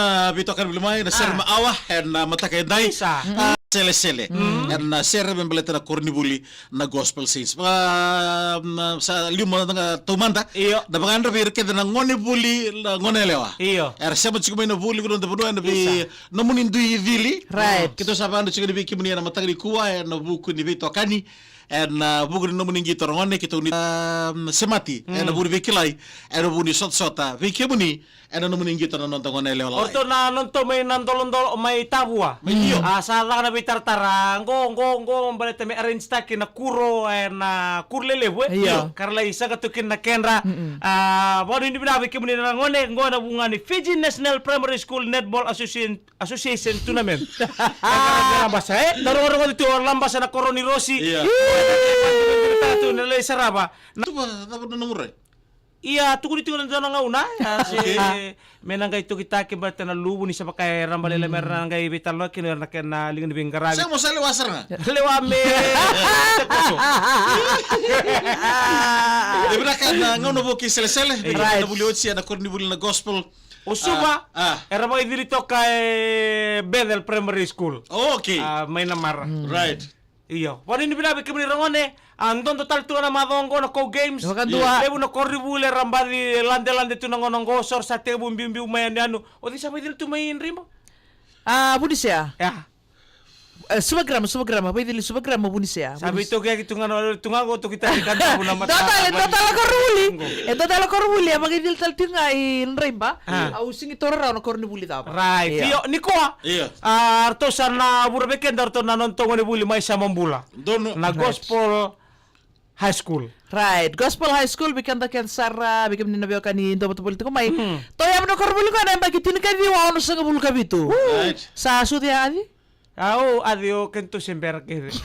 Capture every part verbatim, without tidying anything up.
A, veitokani voli mai na sere, ah, ma awa ena mataka edai. Isa. A, selesele. Mm. Ena sere me baleta na koronivuli na Gospel Saints. A, na, sa liu mada ga taumada. Io. Na vakayadravi ira kece na gone vuli, na gone yalewa. Io. Era sema tiko mai na vuli ko noda vanua ena vei, isa, nomuni dui cili. Right. Keitou sa vakayadrava tiko yani vei kemuni ena mataka nikua ena vuku ni veitokani. Ena vuku ni nomuni qito na gone, keitou ni, a, semati. Mm. Ena vuku ni veikilai, ena vuku ni sotasota vei kemuni. Ena nomuni qito na noda gone yalewa lalai. O ratou na nodatou mai Nadolodolo, mai Tavua. Mai, io. A, sa caka na veitaratara qo, qo, qo, baleta me arrange-taki na kuro, e, na kuro lelevu, e. Io. Ka ra lai saqa tu kina na kedra. Mm-mm. A, vakanuinui vinaka vei kemuni na gone, qo ena vuku ga ni Fiji National Primary School Netball Association, Association Tournament. Labasa, e? Da rogorogo tu o Labasa na koro ni Rosi. Io. Ih! Tu na lai sarava. Na... Tuva, cava na nomu rai? Ia, tukuni tiko na dua na gauna, ia, se, okay, me na qai tokitaki baleta na luvu ni sa vaka e raba lailai, mm, me ra na qai veitalanoa kina o ira na kena liga ni veiqaravi. Sa mo sa lewa sara ga. Lewa me. E vinaka na gauna vou kei Selesele, right, na vuli oti ena koronivuli na Gospel. O Suva, ah, ah, era vakaicili toka e Bethel Primary School. Oh, okay. A, mai Namara. Mm. Right. Io. Vakanuinui vinaka vei kemuni ra gone, a, dodo tale tu ga na macawa oqo na Kou Games. Vakadua. Levu na koronivuli era baci ladelade tu na gauna oqo, so ra sa tekivu biubiu mai yanuyanu. O cei sa vakaicili tu mai Dreiba? A, Vunisea. Ia. E, Suva Grammar, Suva Grammar, vakaicili Suva Grammar, Vunisea. Sa veitokiyaki tu ga na, tu ga qo tokitaki ka davu na mata. Dua tale, dua tale koronivuli. E, dua tale koronivuli, e vakaicili tale tiko ga i Dreiba. A. Au sega ni taura rawa na koronivuli cava. Right. Io. Io, nikua. Io. A, ratou sa na vura vei keda ratou na nodatou gone vuli mai Samabula. Donu. Na, right, Gospel High School. Right. Gospel High School, vei keda kece sara, vei kemuni na veiwekani dou vata voli tiko mai. Mm. Tauyavu na koronivuli qo ena yabaki tinikaciwa onosagavulu ka vitu. Right. Sa sucu ya, Aci? Au, Aci, o kedatou se bera kece.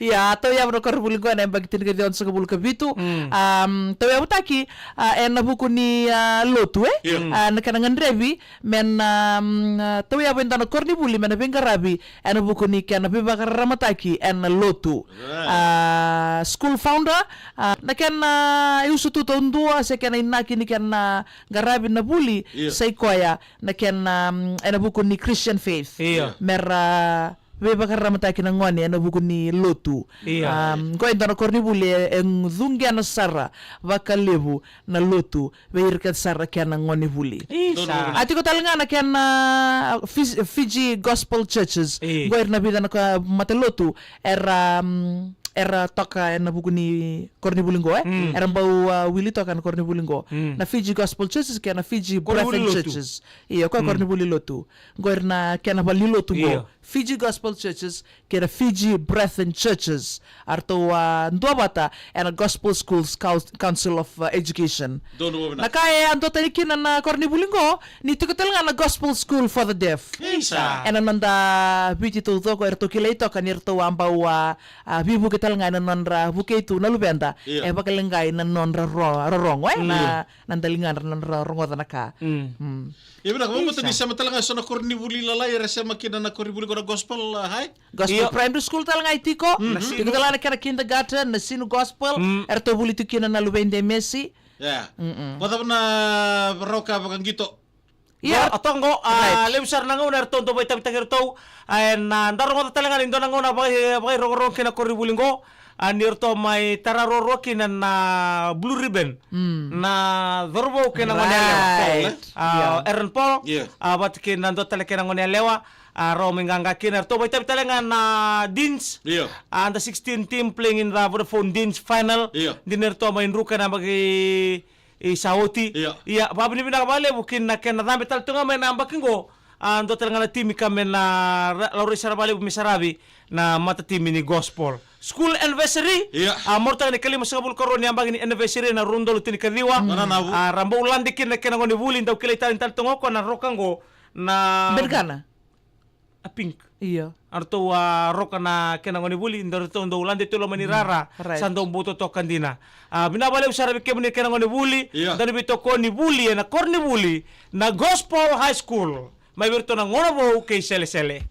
Ia, tauyavu na koronivuli qo ena yabaki tinikaciwa onosagavulu ka vitu. Mm. Am, tauyavutaki, a, ena vuku ni, a, lotu, e? Io. Mm. A, na kena gadrevi, me na, mm, a, tauyavu e dua na koronivuli me na veiqaravi ena vuku ni kena veivakararamataki ena lotu. Right. A, school founder, a, na kena iusutu taudua se kena inaki ni kena qaravi na vuli, io, sa i koya na kena, mm, ena vuku ni Christian faith. Io. Me ra veivakararamataki na gone ena vuku ni lotu. Io. Am, qo e dua na koronivuli e, e cuqena sara vakalevu na lotu vei ira kece sara kena gone vuli. Isa. A tiko tale ga na kena Fiji, Fiji Gospel Churches. E. Qo ira na vica na ka matalotu era, mm, era toka ena vuku ni koronivuli qo, e? Mm. Era bau, a, wili toka ena koronivuli qo. Mm. Na Fiji Gospel Churches kei na Fiji Brethren Churches. Io, ko, mm, koronivuli lotu. Qo ira na kena valenilotu qo. Io. Fiji Gospel Churches kei na Fiji Brethren Churches. A ratou, a, duavata ena Gospel Schools Cous-, Council of, uh, Education. Donu vinaka. Na ka e a duatani kina na koronivuli qo, ni tiko tale ga na Gospel School for the Deaf. Isa. Ena noda Viti taucoko, eratou kilai toka ni ratou a bau a, a, veivuke tale ga ena nodra vukei tu na luveda. Io. E vakaleqai na nodra ro-, rorogo, e? Mm. Na, na daligadra na nodra rogoca na ka. Mm. Mm. Ia vinaka, vakamatata ni sema tale ga eso na koronivuli lalai era sema kina na koronivuli qo na Gospel, a, High? Gospel, io, Primary School tale ga e tiko. Mhm. Tiko tale ga na kena kindergarten, na Sinu Gospel. Mm. Eratou vuli tu kina na luvei Demesi. Ia. Mm-mm. Vakacava na rawa ka vakaqito? Ia. Qo, a, toka qo, a, right, levu sara na gauna eratou dau vakaitavitaki iratou. A, ena, a, da rogoca tale ga ni dua na gauna vaka-, vakairogorogo kina koronivuli qo. A, ni ratou mai tara ruarua kina na Blue Ribbon. Mm. Na cauravou kei na gone yalewa. Right. A, yeah. Aaron Paul. Yeah. A, vata kei na dua tale kei na gone yalewa. A, rau mai qaqa kina. Ratou vakaitavi tale ga na Deans. Yeah. A, under sixteen team playing in the Vodafone Deans final. Yeah. Dina ratou mai druka ena yabaki i sa oti. Ia. Ia, vakavinavinaka vakalevu kina kena cabe tale tu ga mai na yabaki qo. A, dua tale ga na timi ka me na ra-, laurai sara vakalevu me saravi na matatimi ni Gospel. School anniversary. Ia. A, marautaka ni ka limasagavulu ka rua ni yabaki ni anniversary na rua na udolu tinikaciwa. Mm. Mananavu. A, ra bau lade kina na kena gone vuli, dau kilai tale ni tale toga o koya na roka qo na Bergana. A pink. Io. A ratou a roka na kena gone vuli, da ratou dau lade tu loma ni rara, right, sa dau bau totoka dina. A, vinaka vakalevu sara vei kemuni kena gone vuli, io, da na veitokoni vuli ena koronivuli na Gospel High School. Mai vei iratou na Gone Vou kei Selesele.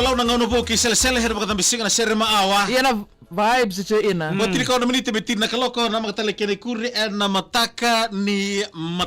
Lau na gauna vou kei Selesele, era vakacabe siga na sere ma awa. Ia na vibes e tiko ina. Oti ni kawa na miniti me tini na kaloko, na maka tale kena ikuri ena mataka ni ma-